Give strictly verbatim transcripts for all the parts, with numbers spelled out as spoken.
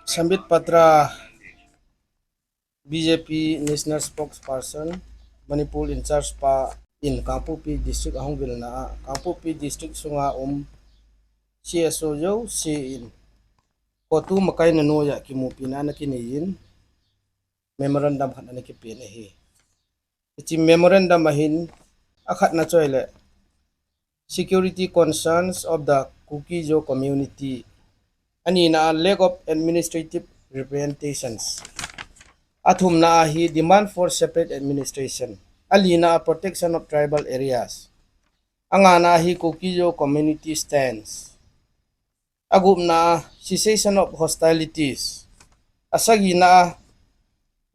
Sambit Patra, B J P National Spokesperson, Manipur in charge pa in Kangpokpi District ahung vilna a, Kangpokpi District sunga um C S O jouse in COTU makaina noiya kimupina ana kinei in memorandum khat ana kipen ahi. Hiche memorandum ahin akhatna chu ahile security concerns of the Kuki-Zo community. Anina a lack of administrative representations. Athumna ahi demand for separate administration. Alina a protection of tribal areas. Angana ahi Kuki-Zo community stance. Agupna a cessation of hostilities. Asagina a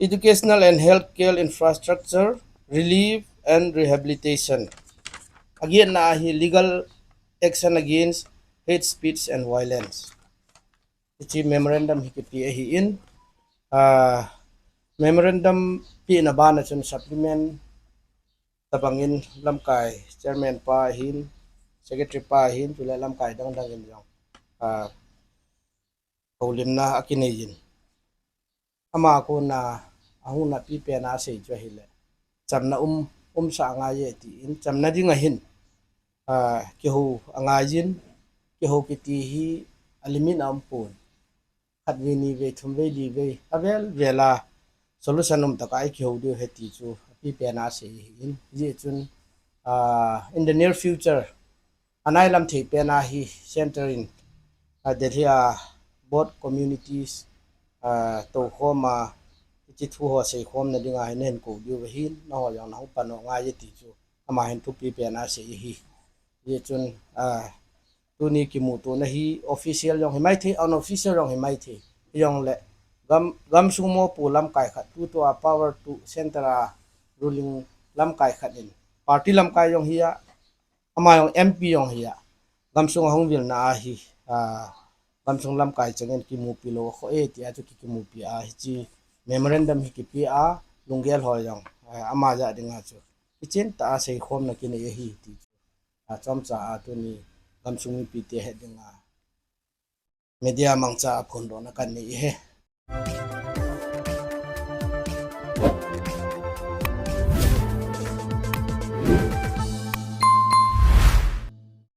educational and healthcare infrastructure, relief and rehabilitation. Agetna ahi legal action against hate speech and violence. Hiche memorandum hi kipe ahin, ah, memorandum pena bana chun supplement tabangin lamkai chairman pa ahin, secretary pa ahin, chule lamkai dangdang in jong, ah, houlimna akinei in. Ama kona ahung napi pena asei chu ahile, chamna um, umsah angaiye tin, chamna ding ahin, ah, kihou angaiyin, kihou kiti hi a limit a umpon. Khat vei, ni vei, thum vei, li vei, avel vela solution um tah a ikihou diu ahi ti chu api pena asei ahin. Hijeh chun, ah, in the near future, anailam thei pena hi center in, ah, Delhi a both communities, ah, toukhom a, hiche thu ho seikhomna dinga hi nahin kou diu ahin, nangho jong nahung pan u angaiye ti chu ama hin thupi pena asei ahi. Hijeh chun, ah, tuni kimutona hi official jong hi maithei, unofficial jong hi maithei. Hijongle gam, gamsung mopo lamkai khat, tutua power to center a ruling lamkai khat in, party lamkai jong hi a, ama jong M P jong hi a, gamsung ahung vilna ahi, ah, gamsung lamkai chengin kimupi lou akhoh e tia chu ki, kimupi a hiche memorandum hi kipe a, lunggel ho jong, ah, ama jah dinga chu kichen tah a seikhomna kinei ahi ti chu, ah, chomcha a tuni gamsung mipite het dinga media mangcha a phondohna kanei ahi.